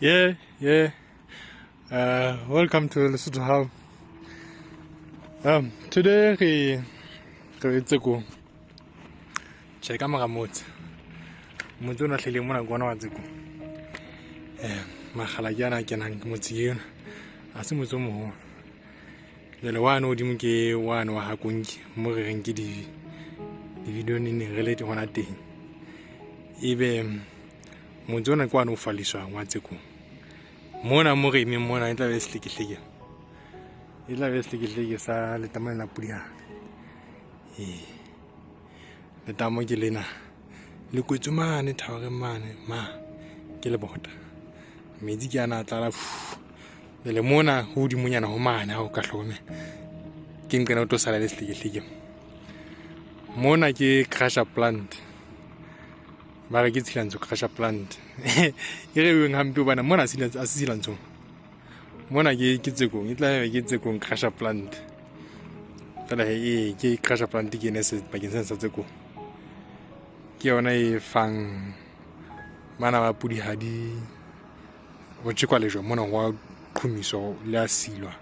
Yeah. Welcome to Lesotho Hub. Today re etse ko tjhe ka mora motse. Motse ona hlile mona ke ona wa Tsekong. Makgala ke ana a kenang ke motse ena. Ha se motse o moholo. Jwale wane hodimo ke wane wa ha Konki mo re reng ke di di-video ne re le hona teng. Ebe motse ona ke wane o falliswang wa Tsekong. Mona mo re emeng mona e tla be sehlekehleke. E tla be sehlekehleke sa letamo la Pudihadi. Ee. Letamo ke lena. Le kwetswe mane thawereng mane ma ke lebota. Metsi ke ana a tlala. Jwale mona ho hodimonyana ho mane ha o ka hlokomela. Ke nqena o tlo sala le sehlekehleke. Mona ke crusher plant. Ba re ke Tshilantsho crusher plant. E reuweng hampe hobane mona a se Tshilantsho. Mona ke Tsekong, e tla be ke Tsekong crusher plant. Fela he ee ke crusher plant ke ene sebakeng sena sa Tsekong. Ke yona e fang bana ba Pudihadi ho tjekwa lejwe mona ho a qhumiswa le a silwa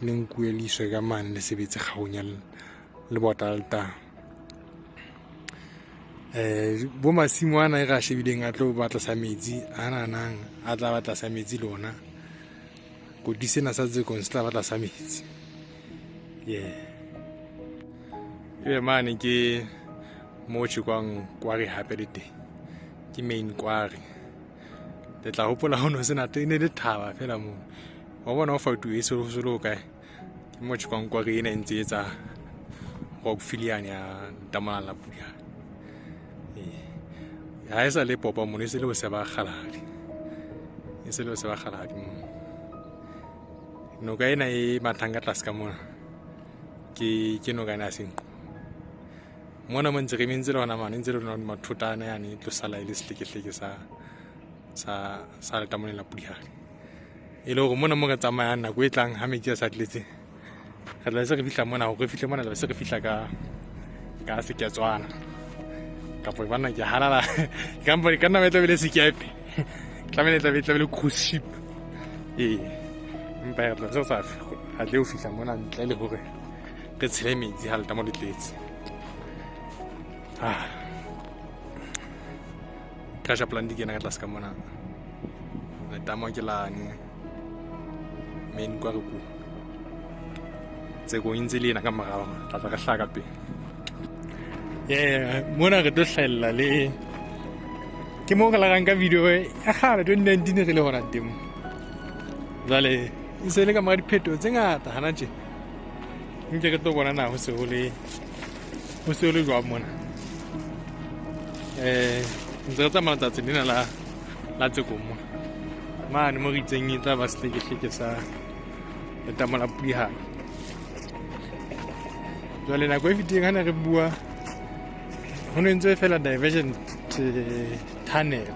le nkuwe le iswe ka mane le sebetse kgaong ya lebota la letamo. Bo masimo ana e re a shebileng a tlo ba tlasa metsi a nanang a tla ba tlasa metsi le ona. Koti sena sa Tsekong se tla ba tlasa metsi. Yeah. Ebe mane ke mo tjhekwang kwari hape le teng. Ke main kwari. Le tla hopola ho no sena e ne le thaba fela moo. Wa bona ho fatuwe e se le ho kae. Ke mo tjhekwang kwari ena e ntse e etsa rock fill yane ya letamo la Pudihadi. Ee. Ha e sa le popa mono e se le bose ba kgaladi. E se le bose ba kgaladi mono. Noka ena e mathang ka tlase ka mona ke noka ena ya Senqu. Mona mo ntse re mentse le hona mane ntse le hona mathotana yane e tlo sala e le sehlekehleke sa letamo la Pudihadi. E le hore mona mo re tsamayang nako e tlang ha metsi a sa tletse re tla se re fihla mona hore re fihle mona tla se re fihla ka seketswana kapo banna ke halala kampo ka nna e tla be le sekepe tlamehile tla be le cruise ship. Ee, empa re tla se sa atle ho fihla mona ntle le hore re tshele metsi ha letamo le tletse. Ah. Crusher plant ke ena ka tlase ka mona. Letamo ke lane. Main kwa re ku. Tsekong e ntse le ena ka morao, tla tla re hlaha ka pele. Yeah, mona re tlo hlahella le ke mo re larang ka video ya kgale 2019 re le hona teng. Jwale e se le ka mora diphetoho tse ngata hana tje. Nke re tlo bona na ho se ho le jwang mona. Ntse re tsamaya letsatsi lena la Tsekong mona. Mane mo re itseng e tla ba sehlekehleke sa letamo la Pudihadi. Jwale nako e fetileng ha ne re bua ho ne ntse fela diversion tunnel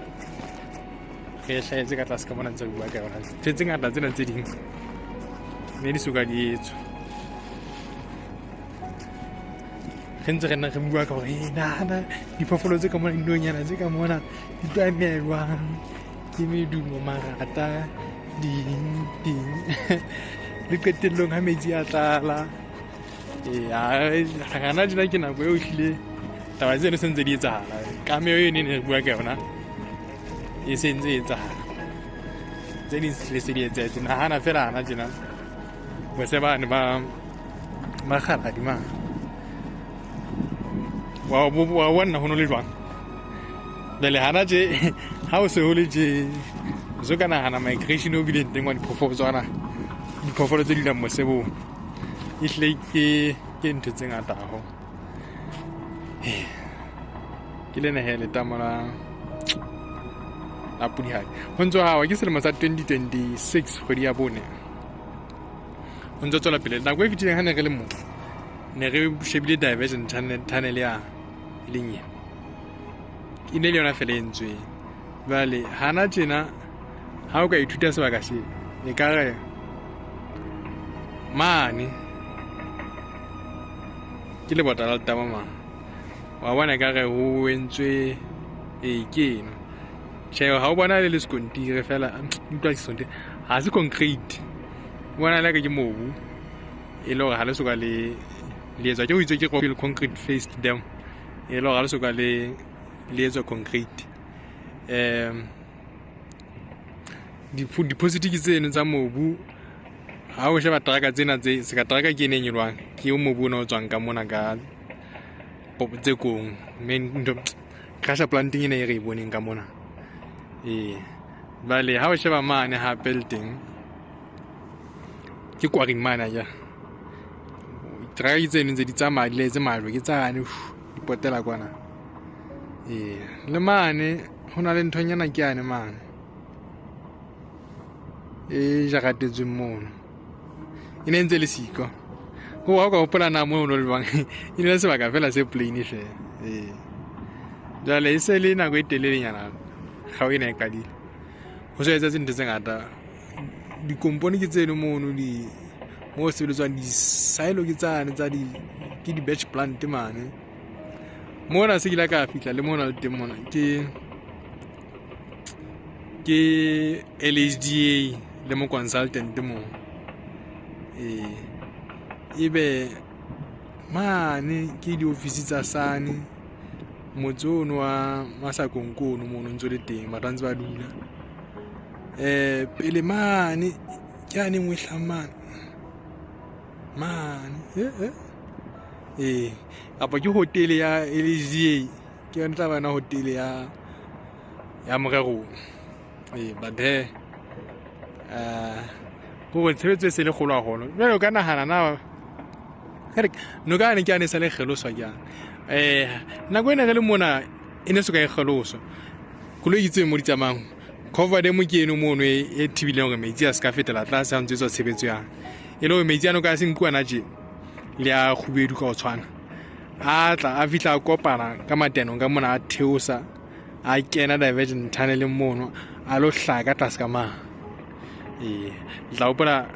re hlahetse ka tlase ka mona ntse re bua ka yona. Ntho tse ngata tsena tse ding ne di soka di etswa. Re ntse re nna re bua ka hore nahana diphoofolo tse ka mona, dinonyana tse ka mona di tlo amelwang ke medumo, marata, ding ding. Le qetellong ha metsi a tlala. Ee, hana tjena ke nako eo ehlile taba tseno se ntse di etsahala. Kameho eno e ne re bua ka yona e se ntse e etsahala. Tse ding se se di etsahetse. Nahana fela hana tjena bose bane ba makgaladi mane. Wa bona ho no le jwang. Jwale hana tje ha o se ho le tje o so ka nahana migration o bileng teng wa diphoofolo tswana diphoofolo tse dulang mose boo. Ehlile ke ntho tse ngata haholo. Ke lena he letamo la Pudihadi. Ho ntso hawa ke selemo sa 2026 kgwedi ya bone. Ho ntso tswela pele. Nako e fetileng ha ne re le mo ne re shebile diversion tunnel ya e leng ena. E ne le yona fela e entsweng. Jwale hana tjena ha o ka ithuta sebaka se e ka re mane ke lebota la letamo mane. Wa bona ekare ho entswe ee ke eno. Tjhe, ha o bona le le sekontiri fela, utlwa sekontiri ha se concrete, o bona le ka ke mobu e le hore ha le soka le le etswa ke ho itswe ke rockfill concrete faced dam, e le hore ha le soka le le etswa concrete. Deposit ke tseno tsa mobu. Ha o sheba teraka tsena tse seka teraka ke ene e nyolohang, ke mobu ona o tswang ka mona ka tse kong ntho crusher planting ena e re e boneng ka mona. Ee, jwale ha o sheba mane hape le teng ke kwaring mane akere. Teraka ke tseno ntse di tsamaya di laetse majwe ke tsane di potela kwana. Ee, le mane ho na le nthonyana ke yane mane e jaratetsweng mono, e ne ntse le siko. Ko ha o ka hopola na moo no le jwang, e ne le sebaka fela se plain fela. Ee, jwale e se le nako e telelenyana kgao ena e qadile. Ho so etsahetse ntho tse ngata. Dikompone ke tseno mono di mo ho sebeletswang, di-silo ke tsane tsa di ke di-batch plant mane. Mona se ke ile ka fihla le mona le teng mona ke LHDA le mo consultant moo. Ee, ebe mane ke diofisi tsa SANE motse ono wa Masakong ke ono mono ntso le teng, batho ba ntse ba dula. Pele mane ke yane e nngwe e hlahang mane mane ee, kapa ke hotele ya LHDA ke yona e tla ba yona hotele ya morerong. Ee, but hee kore tshebetso e se le kgolo haholo. Jwale o ka nahana na noka yane ke yane e sa le kgeloswa ke yana. Nako ena re le mona e ne soka e kgeloswa. Koloi ke tseo mo di tsamayang. Cover dam ke eno mono e thibileng hore metsi a se ka fetela tlase ha ntse etswa tshebetso yana. E le hore metsi a noka ya Senqu ana tje le a kgubedu ka ho tshwana. A tla a fihla a kopana ka matenong ka mona, a theosa a kena diversion tunnel mono, a lo hlaha ka tlase ka mane. Ee, le tla hopola,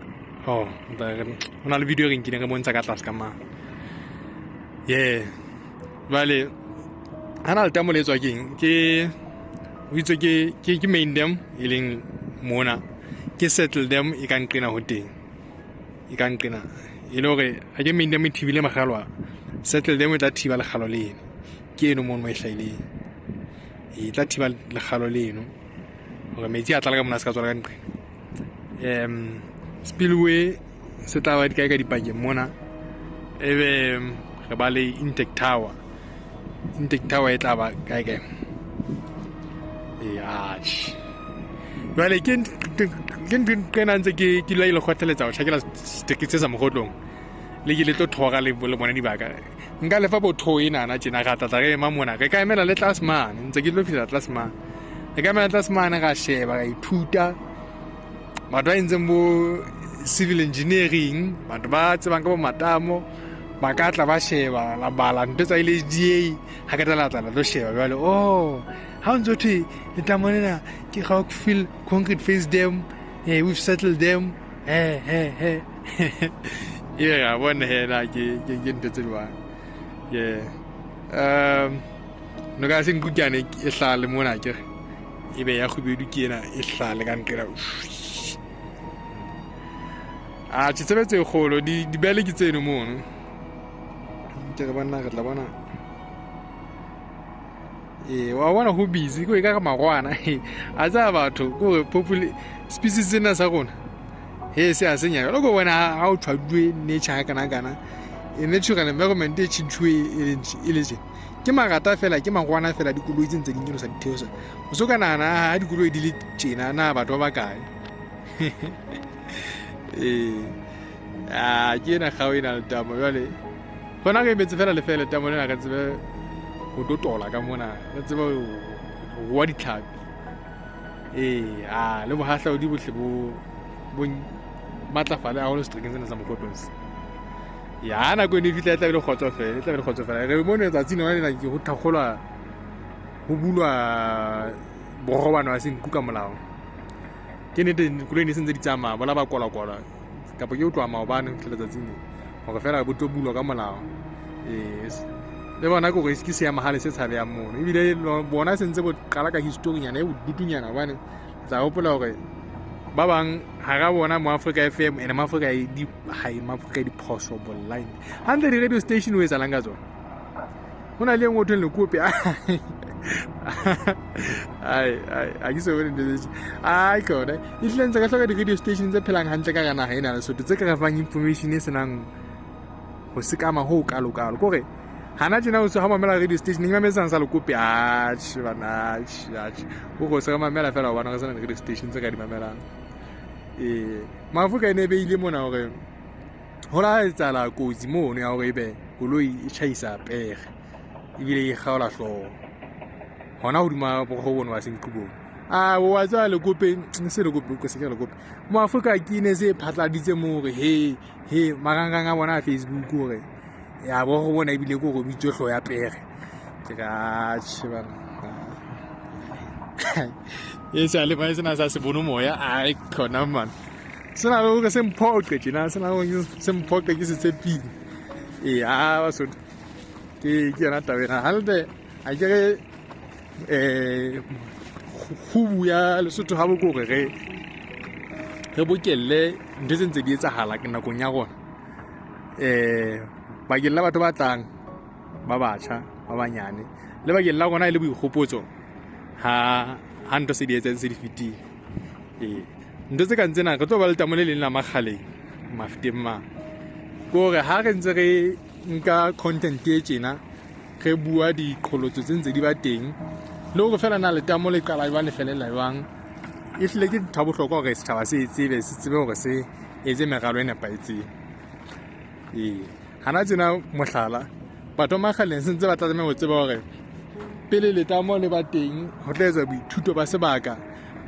oh, ho na le video e re nkileng re bontsha ka tlase ka mane. Yeah, jwale hana letamo le etswa keng? Ke ho itswe ke main dam e leng mona, ke settle dam e ka nqena ho teng, e ka nqena e le hore ha ke main dam e thibile makgalo a, settle dam e tla thiba lekgalo leno. Ke eno mono e hlahileng, e tla thiba lekgalo leno hore metsi a tlala ka mona a se ka tswela ka nqena. Spillway se tla ba di kae ka dipakeng mona, ebe re ba le intake tower. Intake tower e tla ba kae kae? Ee, atjhe. Jwale ke ntho ena ntse ke dula ke le kgothaletsa ho tjhakela setekesi se sa Mokgotlong, le ke le tlo thora le bone dibaka. Nka lefa bo tho enana tjena, ra tla tla re ema mona, re ka emela le tlase mane, ntse ke tlo fihla tlase mane. Re ka emela tlase mane ra sheba, ra ithuta. Batho ba entseng bo civil engineering, batho ba tsebang ka bo matamo, ba ka tla ba sheba, la bala ntho tsa LHDA, ha ka tla la tla la tlo sheba jwale. Oh, ha o ntso thwe letamo lena ke rockfill concrete face dam, we've settled dam, he he he. Ebe ra bona he na ke ntho tse jwang. Yeah. Noka ya Senqu ke yane e hlaha le mona akere. Ebe ya kgubedu ke ena e hlaha le ka nqela. Atjhe, tshebetso e kgolo, dibele ke tseno mono. Ke re banna re tla bona. Ee, wa bona ho busy ko e ka re marwana. A tsaya batho ko re popul species sena sa rona. He se a senya. Jwalo ko bona ha o tshwaduwe nature ha kana kana. E natural environment e tjhentjhuwe e le tje. Ke marata fela, ke marwana fela dikoloi tse ntse di nyolosa di theosa. O so ka nahana ha dikoloi di le tjena na batho ba bakae. Ee, ah, ke ena kgao ena letamo jwale. Hona re emetse fela le fele letamo lena re tsebe ho totola ka mona, re tsebe ho rua ditlhapi. Ee, ah, le bohahlaudi bohle bo matlafale haholo seterekeng sena sa Mokhotlong se. Ya nako eno e fihla e tla be le kgotso fela, e tla be le kgotso fela. Re bone tsatsing lona lena ke ho thakgolwa, ho bulwa borobano wa Senqu ka molao. Ke nnete dikoloi ne se ntse di tsamaya, bola ba kwalwa-kwalwa kapa ke ho tloha maobane ho fihla letsatsing lena hore feela bo tlo bulwa ka molao. Ee. Le bona ke hore ke seemahale se tshabehang mono. Ebile bona se ntse bo qala ka history-nyana e bodutunyana hobane tla hopola hore ba bang hara bona mo Africa FM ene mo Africa e di ha mo Africa di phoso online. Hantle di radio station o etsalang ka tsona. Ho na le e nngwe ho thweng Lekope. Ai ai a ke so bone ntho tse. Ai kona. E hlile ntse ka hloka di radio station tse phelang hantle ka naha ena ya Lesotho tse ka re fang information e senang ho sekama ho kalo kalo. Kore hana tjena o se ha mamela radio station e mametsang sa Lekope atjhe bana atjhe atjhe. O go se re mamela fela hobane re sena radio station tse ka di mamelang. Eh Mafuka e ne beile mona hore ho la etsahala kotsi mono ya hore ebe koloi e tjhaisa pere ebile e kgaola hlooho hona hodima borokgo bono ba Senqu. A wa tseba Lekope se Lekope ke se ke Lekope mo Afrika ke ne se phatladitse mo hore he he marangrang a bona a Facebook hore ya borokgo bona ebile ke hore bitswe hlooho ya pere. Ke ka tjhe bana. E sa le sena sa se bono moya ai khona man. Sena le hore se mphoqe tjena sena le hore se mphoqe ke se tshepile. Ee a Basotho ke yona taba ena hantle a ke re kgubu ya Lesotho ha bo ke hore re bokelle ntho tse ntse di etsahala nakong ya rona. Bakeng la batho ba tlang ba batjha ba banyane le bakeng la rona e le boikgopotso ha ntho se di etsang se di fetile. Ee ntho tse kang tsena re tlo ba letamo le leng la makgaleng mafeteng mang. Ke hore ha re ntse re nka content e tjena re bua diqholotso tse ntse di ba teng le hore fela na letamo le qala jwang le felella jwang. E hlile ke ntho ya bohlokwa hore setjhaba se tsebe se tsebe hore se etse meralo e nepahetseng. Ee hana tjena mohlala batho ba makgaleng se ntse ba tla tlameha ho tseba hore pele letamo le ba teng ho tla etswa boithuto ba sebaka.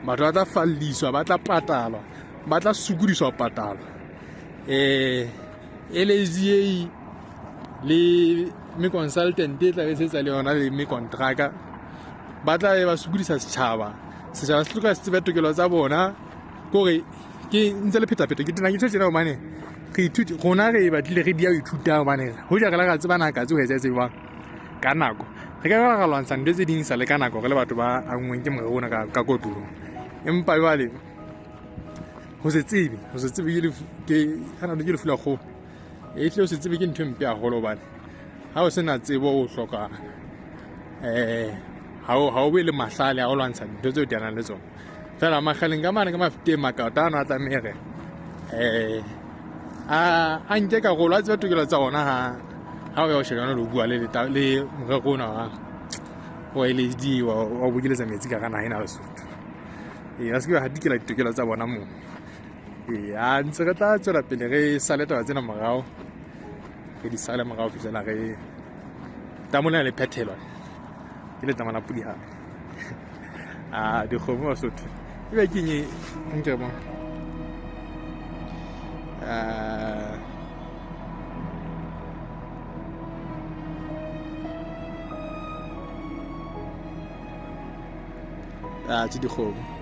Batho ba tla falliswa, ba tla patalwa, ba tla sokodiswa ho patalwa. LHDA le me consultant e tla be sebetsa le yona le me contractor ba tla be ba sokodisa setjhaba. Setjhaba se tloha se tsebe tokelo tsa bona. Ke hore ke ntse le phetapheta ke tena ke tjho tjena hobane re ithute rona re batlile re dia ho ithuta hobane hoja re la ra tseba na katse ho etsahetse jwang ka nako. Re ka ra lwantsha ntho tse ding sa le ka nako re le batho ba anngweng ke morero ona ka kotulo. Empa jwale ho se tsebe ke hana ke lefu la kgoho. E hlile ho se tsebe ke ntho e mpe haholo hobane ha o sena tsebo o hloka ha o be le mahlale a ho lwantsha dintho tseo teanang le tsona. Fela makgaleng ka mane ka mafeteng makata ano a tlameha re a nke karolo a tsebe tokelo tsa ona ha o ya ho shebana le ho bua le le morero ona wa LHDA wa bokeletsa metsi ka hara naha ena ya Lesotho. Ee ba se ke ba hatikela ditokelo tsa bona moo. Ee a ntse re tla tswela pele re sale taba tsena morao re di sale morao fihlela re tamo lena le phethelwa ke letamo la podi hape. Ah dikgomo Basotho ebe ke eng e nke re bone. Ah tse dikgomo.